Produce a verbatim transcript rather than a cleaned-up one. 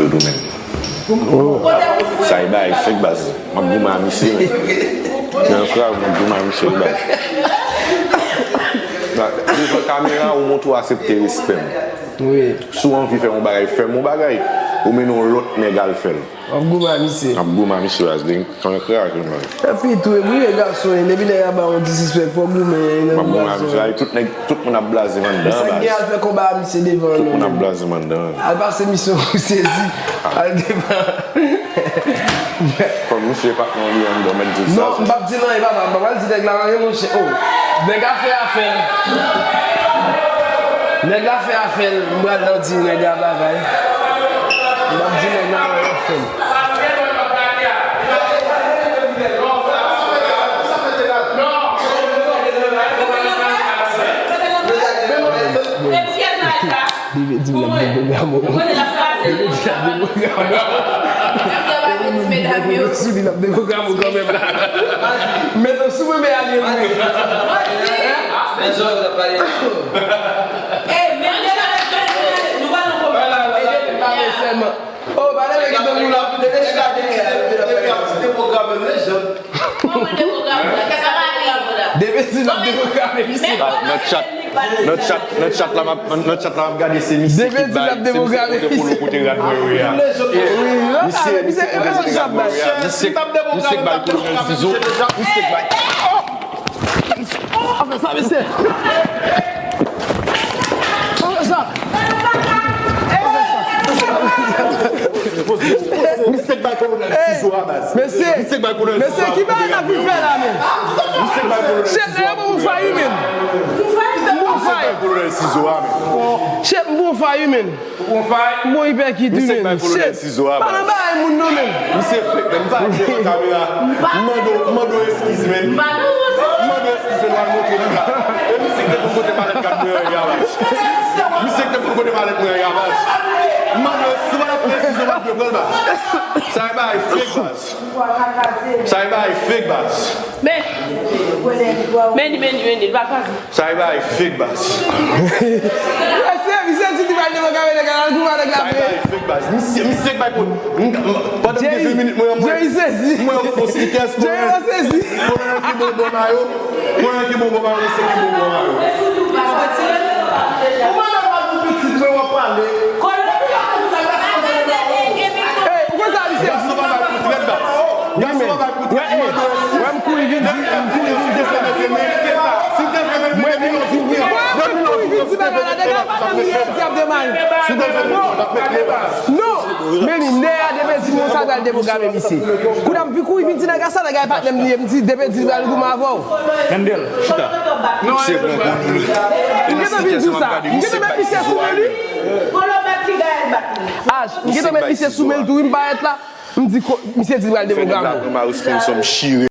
Yo tou menm. Sa e bay fake baz. M ap goumen a misye, men. Nan fra, m ap goumen a misye, baz. Devan kamera, ou montre w aksepte respè m. Wi. Si w anvi fè yon bagay, fè m yon bagay. Ou mennen yon lòt nèg al fè l. M ap goumen a misye. M ap goumen a misye, baz. Li konn kraze, man. Epi tou, e wi, e gason, e depi nèg la ba yon disrespect, fò w goumen, e nan goumen a misye, baz. Tout nèg, tout moun ap blaze m anndan, baz. Sa gen al fè konba a misye devan nou. Tout moun ap blaze m anndan. Al pase misye, ou sezi. Al devan. Kòm misye pa t nan li anndan, mèt di sa. Non, m p ap di l anyen, papa. M pa pral di nèg la anyen, monchè. Oh, nèg la fè afè l. Nèg la fè afè l. M pral nan di nèg la bagay. M p ap di nèg la anyen, afè l. Li vle di m l ap depwogram ou. Li vle di l ap depwogram ou. Li vle di l ap depwogram ou kanmenm la. Men non, sou mwen, men alye mwen. Ede m pale sèlman. Oh, pale avèk yon moun la. Depi di l ap depwograme misye. Nan chat, nan chat, nan chat la, m ap, nan chat la, m ap gade se misye ki bay, se misye ki pote polo kote rad mwen yo ye a. Misye, misye ki pote rad mwen yo ye a. Misye, misye k bay kolonèl Sizo. Misye k bay. Afè sa, mesye. Afè sa. Misye k bay kolonèl Sizo a, baz. Mesye. Misye k bay kolonèl Sizo a. Mesye, ki bagay n ap vin fè la, men? Misye k bay kolonèl Sizo a. Shit, nèg, bon fay, men. Bon fay. Misye k bay kolonèl Sizo a, men. Shit, bon fay, men. Ou pran fay? Bon, ipèkit wi, men. Misye k bay kolonèl Sizo a, baz. Pa nan bagay moun non, men. Misye fake, men. M pa vle devan kamera. M mande w, m mande w eskiz, men. M mande w eskiz, men, w al montre nèg la. E misye ki te konn pote malèt gad mwen an yè a, baz. Misye ki te konn pote malèt mwen an yè a, baz. M mande w eskiz, w al fè eskiz, w ap dwe pran l, baz. Sa e bagay fake, baz. Sa e bagay fake, baz. Men, men li, men li, men li, li pa kwaze. Sa e bagay fake, baz. Mesye, misye di li pral devan kamera, nèg la, al goumen avèk la. Sa e bagay fake, baz. Misye, misye k bay pou, m, m, pandan m te vin minit, mwen, mwen, Jerry sezi. Mwen, yon fo sneakers, Jerry sezi. Kolonèl ki bon, bon mayo. Kolonèl ki bon, bon mayo, misye ki bon, bon mayo. Ou mande m pou pitit mwen, w ap pale. Hey, ou konn sa misye di? Gason pa bay pou trèt, baz. Gason pa bay pou trèt, mande w. Wè m kouri vin di, m kouri vin di sa. Mwen vin kouri, mwen kouri vin di bagay la, nèg la pa nan miyè di ap demare. Non, men li nè a depi di moun sa pral depwograme misye. Kounye a m vin kouri vin di nèg la sa, nèg la e patnè m li ye, m di depi di pral goumen avè w. Mendel, chita. Se bon, bon. M gentan vin di w sa. M gentan met misye sou men li. H, m gentan met misye sou men l tou, wi, m parèt la. M di, ko-, misye di l pral dewoga mwen.